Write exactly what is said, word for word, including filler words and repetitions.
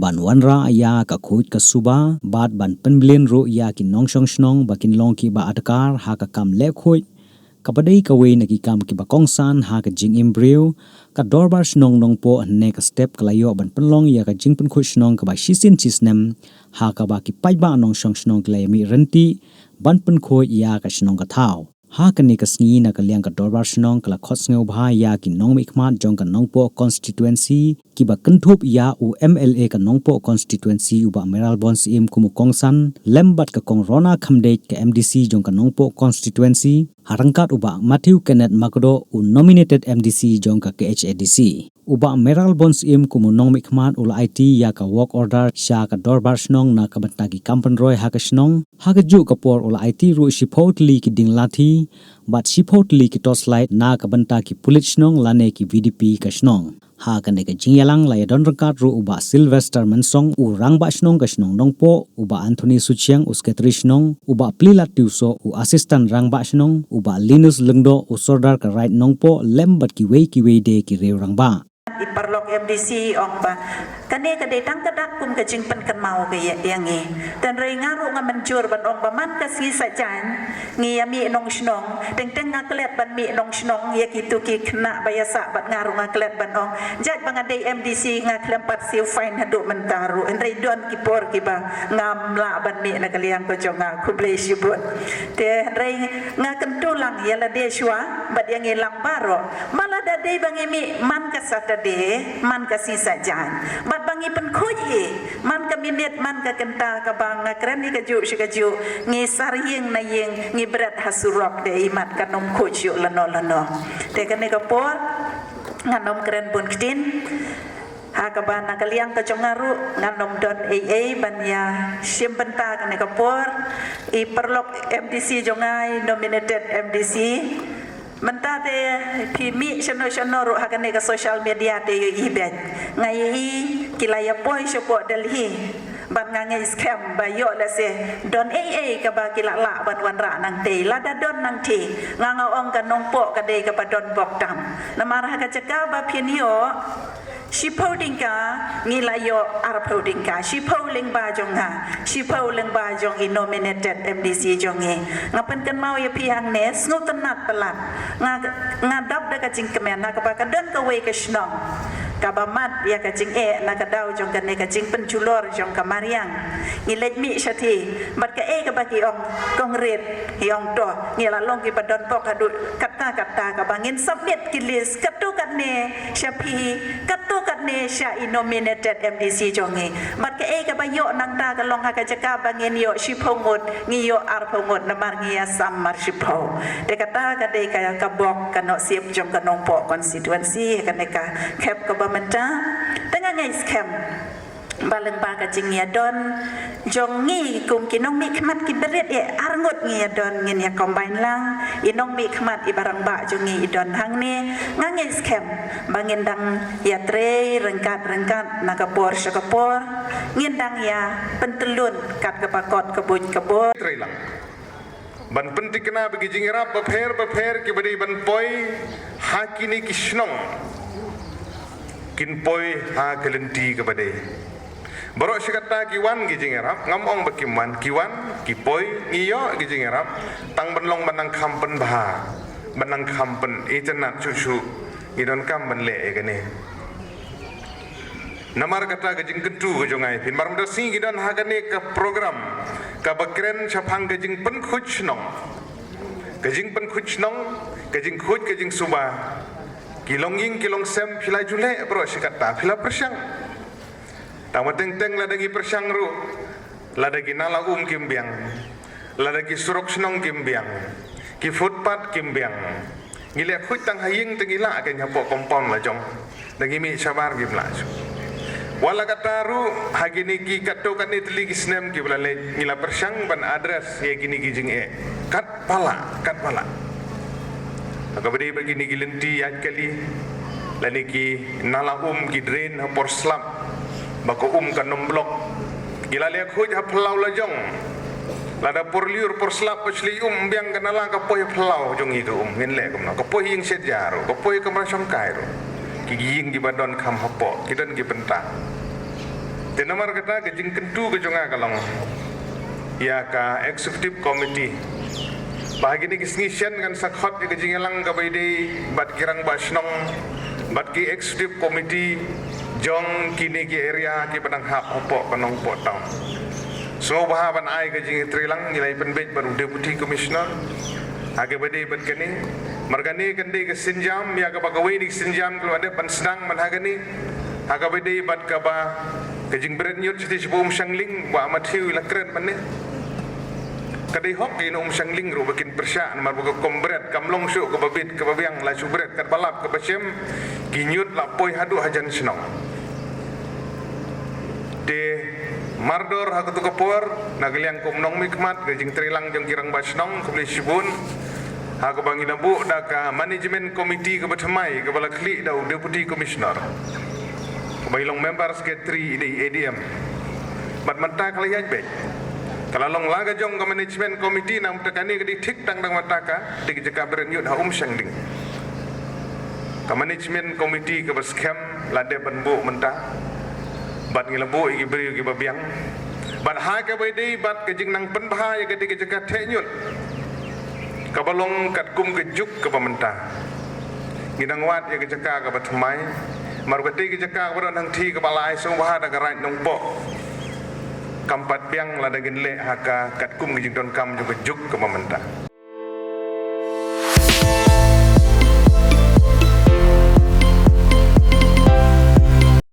ban wanrah ïa ka khuid ka suba bad ban pynbeit ruh ïa ki nongshong shnong ba kin long kiba adkar ha ka kam leh khuid, kaba dei kawei na ki kam kiba kongsan ha ka jingim briew. Ka Dorbar Shnong Nongpoh hynne ka step ka la ïoh ban pynlong ïa ka jingpynkhuid shnong kaba shisien shisnem, ha kaba ki paidbah nongshong shnong ki la ïa mih ryntih ban pynkhuid ïa ka shnong ka thaw. Ha kane ka sngi na ka liang ka Dorbar Shnong ka la khot sngewbha ïa ki nongmihkhmat jong ka Nongpoh constituency kiba kynthup ïa u M L A ka Nongpoh constituency u Bah Mayralborn Syiem kum u kongsan, lem bad ka Kong Rona Khymdeit ka M D C jong ka Nongpoh constituency, ha ryngkat u Bah Matthew Kenneth Makdoh u nominated M D C jong ka K H A D C. U Bah Mayralborn Syiem kum u nongmihkhmat u la aiti ïa ka work order sha ka Dorbar Shnong na ka bynta ki kam pynroi ha ka shnong. Ha kajuh ka por u la aiti ruh shiphew tylli ki dieng lathi bad shiphew tylli ki torchlight na ka bynta ki pulit shnong lane ki V D P ka shnong. Ha kane ka jingïalang la ïadon ryngkat ruh u Bah Sylvester Mynsong u Rangbah Shnong ka shnong Nongpoh, u Bah Anthony Suchiang u Secretary Shnong, u Bah Plilat Tiewsoh u Assistant Rangbah Shnong, u Bah Linus Lyngdoh u Sordar ka Raid Nongpoh, lem bad kiwei kiwei de ki riew rangbah. I paralok M D C ong ba kane ka dei tang ka dak kum ka jingpynkynmaw ka ïa, ïa ngi. Tynrai nga ruh nga mynjur ban ong ba man ka sngi Saitjaiñ ngi ïa mih nong shnong, teng teng nga klet ban mih nong shnong ïa kitu ki khynnah ba ïa sah bad nga ruh nga klet ban ong. Jait ba nga dei M D C nga khlem pat siew fine haduh mynta ruh. Hynrei don ki por kiba ngam lah ban mih na ka liang ka jong nga, khublei shibun. Te hynrei nga kyntu lang ïa lade shuwa bad ïa ngi lang baroh. Ba lada dei ba ngi mih man ka Saturday, man ka sngi Saitjaiñ, bad ba ngi pynkhuid hi man ka minit, man ka kynta, kaba nga kren hi kajuh shi kajuh, ngi sar ïing na ïing, ngi bret ha surok de, imat kan ym khuid shuh lano lano. Te kane ka por ngan ym kren bun ktien. Ha kaba na ka liang ka jong nga ruh ngan ym don ei ei ban ïa shim bynta kane ka por. I paralok M D C jong nga, i nominated M D C, mynta te phi mih shano shano ruh ha kane ka social media te ïohi beit. Nga ïohi ki la ïa poi shapoh Delhi. Bad nga ngeit skhem ba ïoh lehse don ei ei kaba ki la lah ban wanrah nangtei. Lada don nangtei, nga nga ong ka Nongpoh ka dei kaba don bok tam. Namar ha ka jaka ba phin ïoh shiphew tyngka, ngi la ïoh arphew tyngka. Shiphew lyngba jong nga, shiphew lyngba jong i nominated M D C jong ngi. Nga pynkynmaw ïa phi hangne, sngewtynnat palat. Nga, nga dap da ka jingkmen ha kaba ka don kawei ka shnong kaba mad ïa ka jingeh na ka daw jong kane ka jingpynjulor jong ka mariang. Ngi leit mih shathie bad kaei kaba ki ong, kong Rit, ki ong to ngi la long kiba don bok haduh katta katta, kaba ngin submit ki list katto katne sha phi, katto katne sha i nominated M D C jong ngi. Bad kaei kaba ïoh nangta ka long ha ka jaka ba ngin ïoh shiphew ngut, ngi ïoh arphew ngut namar ngi ïa sam mar shiphew. Te kata ka dei ka, ka bok ka nohsip jong ka Nongpoh constituency ha kane ka khep kaba mynta. Te nga ngeit skhem ba lyngba ka jingïadon jong ngi kum ki nongmihkhmat kiba rit, eh, arngut ngi ïadon, ngin ïa combine lang. I nongmihkhmat iba rangbah jong ngi i don hangne. Nga ngeit skhem ba ngin dang ïatrei ryngkat ryngkat na ka por sha ka por. Ngin dang ïa pyntyllun kat kaba kot ka buit ka bor. Trei lang ban pynthikna ba ki jingïarap bapher bapher kiba dei ban poi ha kine ki shnong kin poi ha ka lynti kaba dei. Baroh shi katta ki wan ki jingïarap, ngam ong ba kim wan, ki wan, ki poi, ngi ïoh ki jingïarap, tang ban long ban nang kham pynbha, ban nang kham pyn-itynnad shuh shuh, ngi donkam ban leh ïa kane. Namar kata ka jingkyntu ka jong nga ïa phi, namar mynta sngi ki don ha kane ka program kaba kren shaphang ka jingpynkhuid shnong. Ka jingpynkhuid shnong, ka jingkhuid ka jingsuba. Ki longïing ki longsem phi la ju leh baroh shi katta, phi la pyrshang. Tang ba teng teng lada ngi pyrshang ruh, lada ki nala um kim biang, lada ki surok shnong kim biang, ki footpath kim biang. Ngi leh khuid tang ha ïing te ngi lah kein hapoh compound la jong. Da ngi mih shabar kim lah shuh. Wat la katta ruh ha kine ki katto katne tylli ki snem kiba la leit ngi la pyrshang ban address ïa kine ki jingeh. Kat ba lah, kat ba lah. Ha kaba dei ba kine ki lynti ïaid kali lane ki nala um, ki drain ha por slap ba ka um kan ym block. Ngi la leh khuid ha phyllaw la jong. Lada por lyiur por slap ba shlei um biang ka nala, ka poi ha phyllaw jong ngi ka um, ngin leh kumno? Ka poi ïing shet ja ruh, ka poi kamra shongkai ruh. Ki ïing kiba don kham hapoh ki don ki bynta. Te namar kata ka jingkyntu ka jong nga ka long ïa ka executive committee ba ha kine ki sngi shen ngan sa khot ïa ka jingïalang kaba ïadei bad ki rangbah shnong bad ki executive committee jong kine ki area kiba dang hap hapoh ka Nongpoh town. Sngewbha ban ai ka jingïatreilang, ngi la pynbeit bad u deputy commissioner ha kaba ïadei bad kane. Namar kane kan dei ka sienjam ïa kaba kawei na ki sienjam ka la dep ban sdang man ha kane ha kaba ïadei bad kaba ka jingbret ñiut shatei sha Umshangling ba Matthew i la kren mynne. Ka dei hok ïa na Umshangling ruh ba kin pyrshah namar ba ka kombret kam long shuh kaba bit kaba biang, la shu bret katba lap kaba shem, ki ñiut la poi haduh hajan shnong. Te mardor ha katu ka por na ka liang kum nongmihkhmat ka jingtreilang jong ki rangbah shnong khublei shibun ha kaba ngi la buh da ka management committee kaba thymmai kaba la khlieh da u deputy commissioner kaba i long member secretary da i A D M. Bad mynta ka la ïaid beit, ka la long la ka jong ka management committee, namar kane ka dei thik tang dang mynta ka dei ka jaka bret ñiut ha Umshangling. Ka management committee kaba skhem la dep ban buh mynta bad ngi la buh ïa ki briew kiba biang. Bad ha kaba ïadei bad ka jingnang pynbha ïa ka dei ka jaka theh ñiut kaba long katkum ka juk kaba mynta. Ngi dang wad ïa ka jaka kaba thymmai, namar katei ka jaka kaba don hangthie kaba la ai sngewbha da ka Raid Nongpoh kam pat biang lada ngin leh ha ka katkum ka jingdonkam jong ka juk kaba mynta.